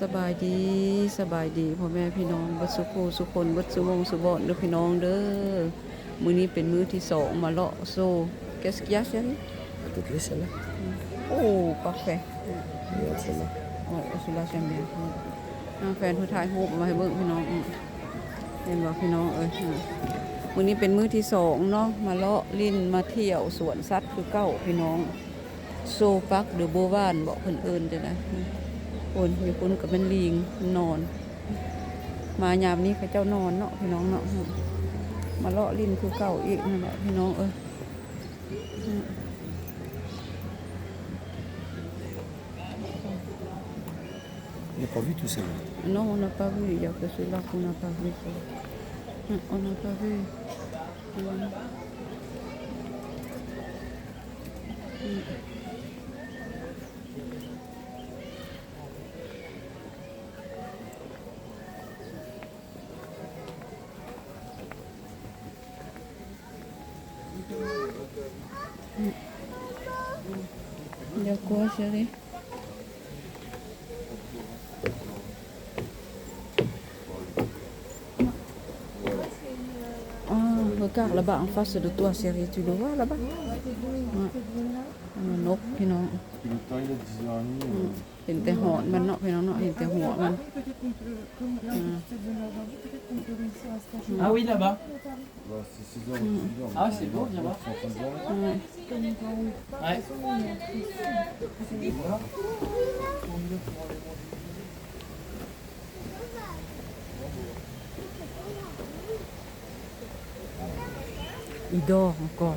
ສະບາຍດີ ສະບາຍດີພໍ່ແມ່ພີ່ນ້ອງເບິດສູ່ຜູ້ສູ່ຄົນ ເບິດສູ່ໝ່ອງສູ່ບ່ອນເດີພີ່ນ້ອງເດີ. ມື້ນີ້ເປັນມື້ທີສອງ ມາເລາະໂຊ. Qu'est-ce qu'il y a, chérie? T'as goûté celle-là? Oh, parfait. Regarde celle-là. Ouais, celui-là, j'aime bien. ນາງແຟນເພິ່ນຖ່າຍຮູບເອົາມາໃຫ້ເບິ່ງພີ່ນ້ອງ. ເຫັນບໍ່ພີ່ນ້ອງເອີຍ? ມື້ນີ້ເປັນມື້ທີສອງເນາະ ມາເລາະຫຼິ້ນ ມາທ່ຽວສວນສັດຄືເກົ່າພີ່ນ້ອງ. Zoo Parc de Beauval ເບາະ ເພິ່ນເອີ້ນຈັ່ງໃດ? ໂອ້ຍ ຢູ່ພຸ້ນກໍແມ່ນລີງນອນ. ມາຍາມນີ້ເຂົາເຈົ້ານອນເນາະ ພີ່ນ້ອງເນາະ. ມາເລາະຫຼິ້ນຄືເກົ່າອີກນັ້ນແຫຼະ ພີ່ນ້ອງເອີຍ. On n'a pas vu tout ça, là. Non, on n'a pas vu. Il y a que celui-là qu'on n'a pas vu, quoi. On n'a pas vu. Il y a quoi, chérie? Ah, regarde là-bas en face de toi, chérie, tu le vois là-bas? Ouais. ນົກ ພີ່ນ້ອງ. ເຫັນແຕ່ຫອນມັນເນາະ ພີ່ນ້ອງເນາະ ເຫັນແຕ່ຫົວມັນ. Ah oui, là-bas. Ah, c'est beau, viens voir. Ouais. Il dort encore.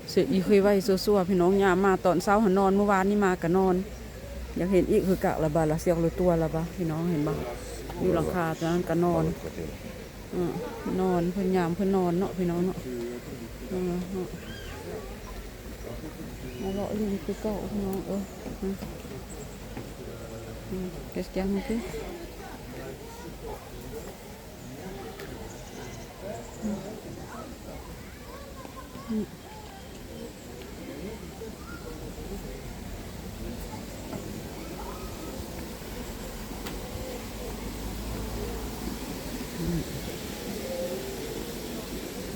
C'est, il réveille ce soir, ພີ່ນ້ອງ. ຍາມມາຕອນເຊົ້າຫັ້ນນອນ ມື້ວານນີ້ມາກໍນອນ. ຢາກເຫັນອີກຄືກັກລະບາ la sur le toit là-bas, ພີ່ນ້ອງເຫັນບໍ່? ຢູ່ຫຼັງຄາຕົວນັ້ນກໍນອນ. ເອີ ນອນ ເພິ່ນຍາມເພິ່ນນອນເນາະ ພີ່ນ້ອງເນາະ. ເອີ ເນາະ ມາເລາະຫຼິ້ນຄືເກົ່າ ພີ່ນ້ອງເອີຍ. ອືມ qu'est-ce qu'il y a, mon fils?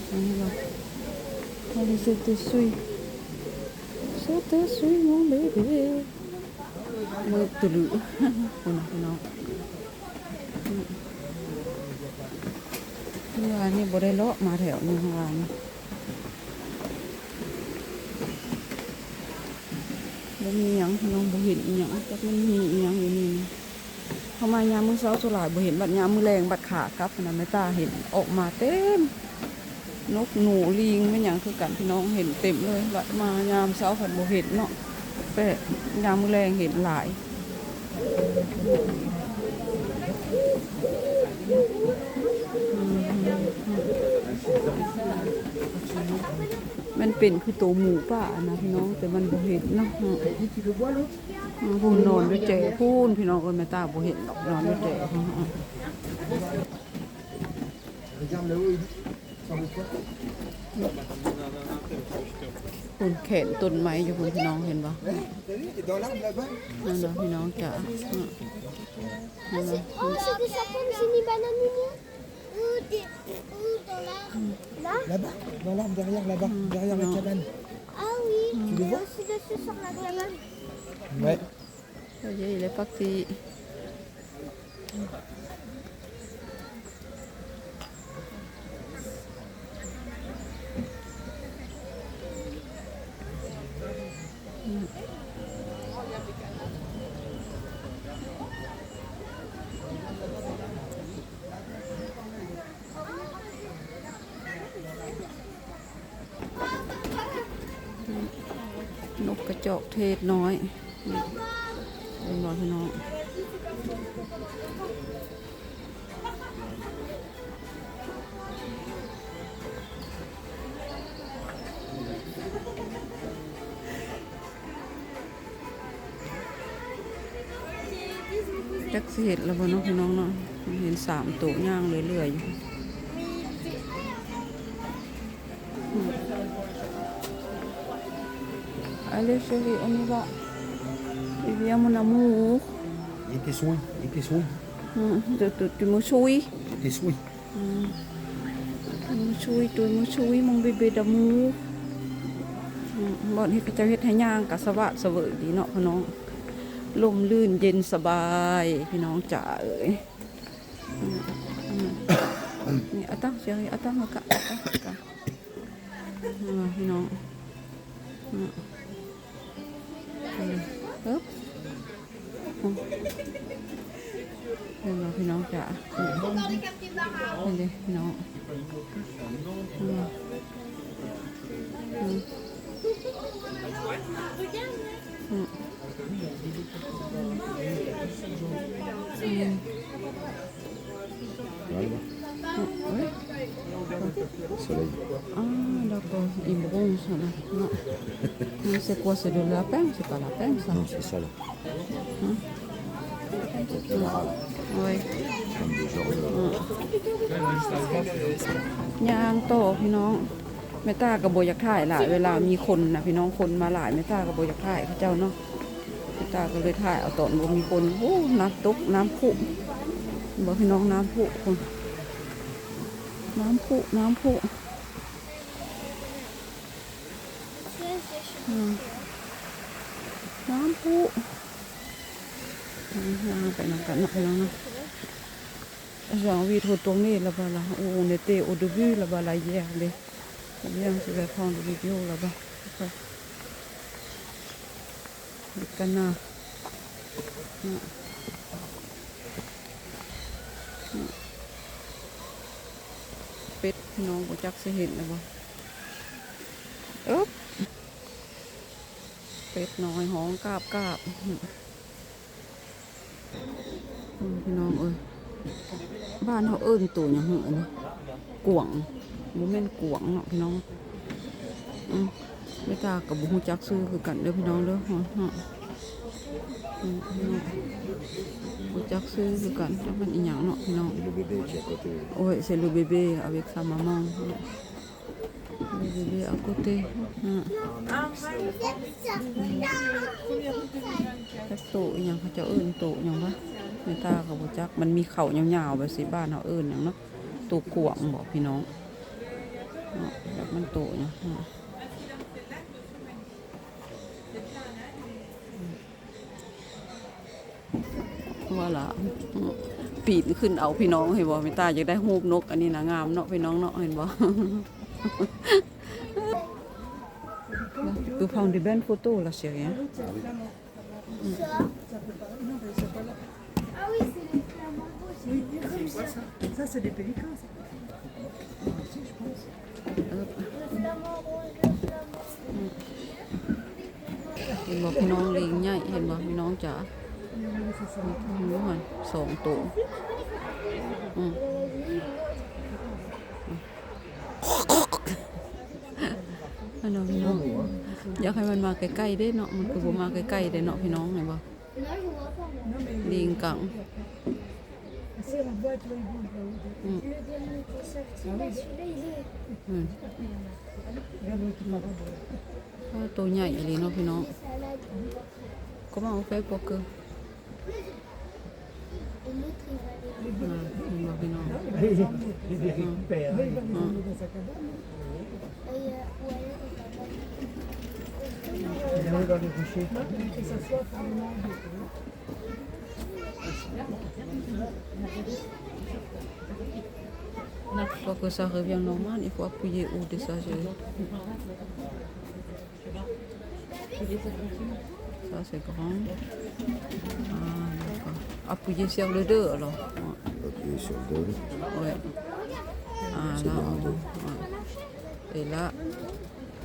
ອັນນີ້ວ່າ Allez, je te suis, je te suis, mon bébé. ມືດຕຸລື ພຸ້ນນະ ພີ່ນ້ອງ. ເມື່ອວານນີ້ບໍ່ໄດ້ເລາະມາແຖວນີ້ ເມື່ອວານນີ້ ບໍ່ມີຫຍັງ ພີ່ນ້ອງ ບໍ່ເຫັນອີ່ຫຍັງ ຈັກມັນມີອີ່ຫຍັງຢູ່ນີ້. ເຮົາມາຍາມມື້ເຊົ້າສ່ວນຫຼາຍບໍ່ເຫັນ ບັດຍາມມື້ແລງ ບັດຂາກັບຫັ້ນນະ ແມ່ຕາເຫັນອອກມາເຕັມ. ນົກ ໜູ ລີງ ແມ່ນຫຍັງຄືກັນ ພີ່ນ້ອງ ເຫັນເຕັມເລີຍ. ບັດມາຍາມເຊົ້າພັດບໍ່ເຫັນເນາະ ແປກ ຍາມມື້ແລງເຫັນຫຼາຍ. ມັນເປັນຄືໂຕໝູປ່ານະ ພີ່ນ້ອງ ແຕ່ມັນບໍ່ເຫັນເນາະ. ອືມ ພຸ້ນນອນຢູ່ແຈພຸ້ນ ພີ່ນ້ອງເອີຍ ແມ່ຕາບໍ່ເຫັນດອກ ນອນຢູ່ແຈພຸ້ນ. ພຸ້ນແຂນຕົ້ນໄມ້ຢູ່ພຸ້ນ ພີ່ນ້ອງເຫັນບໍ່? ນັ້ນນະ ພີ່ນ້ອງຈ໋າ. ນັ້ນນະ Oh, c'est des chapons, c'est des bananes, Mimi. Ou des, ou dans l'arbre. Là ? Là-bas, dans l'arbre derrière, là-bas, derrière la cabane. Ah oui, il y a aussi dessus sur la cabane. Ouais. ເຂົາເຈົ້າເຮັດແລ້ວປັກຕີ. ນົກກະຈອກເທດນ້ອຍ ເຫັນບໍ່ພີ່ນ້ອງ? ຈັກຊິເຮັດແລ້ວບໍ່ເນາະ ພີ່ນ້ອງເນາະ? ເຫັນສາມໂຕຍ່າງເລື້ອຍໆຢູ່. Allez chérie, on y va. Viens mon amour. Ete sui, ete sui. ອືມ ຕຸ ຕຸ ຕຸ ມູຊຸຍ Ete sui. ອືມ ຕຸ ມູຊຸຍ ຕຸ ມູຊຸຍ ມອງເບເບດາມູ. ອືມ ບ່ອນເຮັດ ເຂົາເຈົ້າເຮັດໃຫ້ຍ່າງກະສະຫວາດສະເຫວີຍດີເນາະພີ່ນ້ອງ ລົມລື່ນເຢັນສະບາຍ ພີ່ນ້ອງຈ໋າເອີຍ. ອືມ ອືມ ນີ້ ອາຕັງ ເຊຣີ ອາຕັງ ມາກະ ອາຕັງ ມາກະ. ເອີ ພີ່ນ້ອງ ອືມ ເອີ ອືມ ເຫັນບໍ່ພີ່ນ້ອງຈ໋າ ອືມ ເຫັນເດ້ພີ່ນ້ອງ ອືມ ອືມ ອືມ ອືມ. Voilà. Oui. Soleil. Ah, d'accord. Il bronze, là. Non. Mais c'est quoi, c'est de lapin ? C'est pas lapin, ça. Non, c'est ça, là. Hein ? Oui. Comme des genres de ຍ່າງຕໍ່ພີ່ນ້ອງ ແມ່ຕາກໍບໍ່ຢາກຖ່າຍຫຼາຍ ເວລາມີຄົນນະພີ່ນ້ອງ ຄົນມາຫຼາຍ ແມ່ຕາກໍບໍ່ຢາກຖ່າຍເຂົາເຈົ້າເນາະ. ຕາກໍເລີຍຖ່າຍເອົາຕອນບໍ່ມີຄົນ. ໂອ້ ນ້ຳຕົກ ນ້ຳພຸ ເຫັນບໍ່ພີ່ນ້ອງ ນ້ຳພຸພຸ້ນ ນ້ຳພຸ ນ້ຳພຸ ອືມ ນ້ຳພຸ. ຍ່າງໄປນຳກັນເນາະພີ່ນ້ອງເນາະ. J'ai envie de retourner là-bas là où on était au début, là-bas là hier, mais c'est bien, je vais prendre vidéo là-bas. Après. ເຮັດກັນນະ ເປັດພີ່ນ້ອງ ບໍ່ຈັກຊິເຫັນແລ້ວບໍ່. ເອີບ ເປັດນ້ອຍຮ້ອງກາບໆ. ອືມ ພີ່ນ້ອງເອີຍ ບ້ານເຮົາເອີ້ນໂຕຫຍັງຫື ອັນນີ້ ກວາງ ບໍ່ແມ່ນກວາງເນາະພີ່ນ້ອງ. ອືມ ແມ່ຕາກໍບໍ່ຮູ້ຈັກຊື່ຄືກັນເດີພີ່ນ້ອງເດີ ເນາະ ອືມ ບໍ່ຈັກຊື່ຄືກັນ ຈັກແມ່ນອີ່ຫຍັງເນາະພີ່ນ້ອງ. Le bébé qui est à côté. Oui, c'est le bébé avec sa maman. ເດ ເດ ເດ à côté ນະ ຈັກໂຕອີ່ຫຍັງ ເຂົາເຈົ້າເອີ້ນໂຕຫຍັງວະ ແມ່ຕາກໍບໍ່ຈັກ. ມັນມີເຂົາຍາວໆແບບຊີ້ ບ້ານເຮົາເອີ້ນຫຍັງເນາະ ໂຕກວາງບໍພີ່ນ້ອງເນາະ ແບບມັນໂຕຫຍັງເນາະ. Voilà ປີນຂຶ້ນເອົາພີ່ນ້ອງ ເຫັນບໍ່ ແມ່ຕາຢາກໄດ້ຮູບນົກ ອັນນີ້ນະ ງາມເນາະພີ່ນ້ອງເນາະ ເຫັນບໍ່. Tu prends des belles photos là, chérie, hein. Ah oui, c'est les flamants roses. Oui, c'est quoi ça ? Ça, c'est des pélicans, ça. ເອີ ເຫັນບໍ່ພີ່ນ້ອງ ລີງໃຫຍ່ ເຫັນບໍ່ພີ່ນ້ອງຈ໋າ ສອງໂຕ ອືມ ອັນນັ້ນພີ່ນ້ອງ ຢາກໃຫ້ມັນມາໃກ້ໆເດ້ເນາະ ມັນຄືບໍ່ມາໃກ້ໆເດ້ເນາະ ພີ່ນ້ອງ ເຫັນບໍ່? ລີງກັງ ອືມ ອືມ ໂອ້ ໂຕໃຫຍ່ອີ່ຫຼີເນາະພີ່ນ້ອງ. Comment on fait pour que ອ່າ ເຫັນບໍ່ພີ່ນ້ອງ ອືມ ເປັນຫຍັງ? ອືມ Pour que ça revienne normal, il faut appuyer haut déjà, je Ça, c'est grand. Ah, d'accord. Appuyer sur le deux, alors. Ouais. Appuyer sur le deux. Ouais. Ah, là, on voit. Ouais. Et là,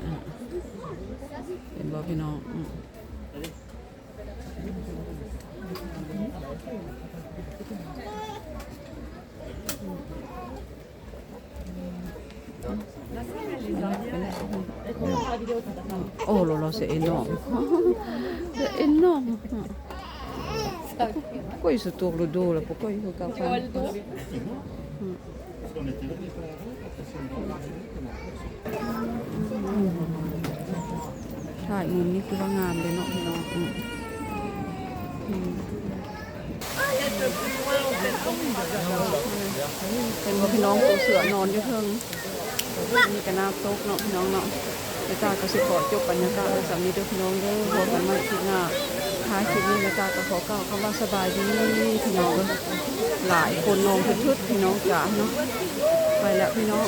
ah. ເຫັນບໍ່ພີ່ນ້ອງ? ອືມ. ໂອ້ là là, c'est énorme. C'est énorme. Pourquoi il se tourne le dos là? Pourquoi il regarde pas? ຖ່າຍມຸມນີ້ຄືວ່າງາມເດ້ເນາະພີ່ນ້ອງ. ອືມ ອືມ. ເຫັນບໍ່ພີ່ນ້ອງ ໂຕເສືອນອນຢູ່ເທິງ. ນີ້ກະນ້ຳຕົກເນາະພີ່ນ້ອງເນາະ. ແມ່ຕາກະຊິຂໍຈົບບັນຍາກາດໄວ້ສ່ຳນີ້ເດີພີ່ນ້ອງເດີ. ພົບກັນໃໝ່ຄລິບໜ້າ. ທ້າຍຄລິບນີ້ແມ່ຕາກະຂໍກ່າວຄຳວ່າສະບາຍດີພີ່ນ້ອງເອີຍ. ຫຼາຍຄົນນອນທຶດໆ ພີ່ນ້ອງຈ໋າເນາະ. ໄປແລ້ວພີ່ນ້ອງ.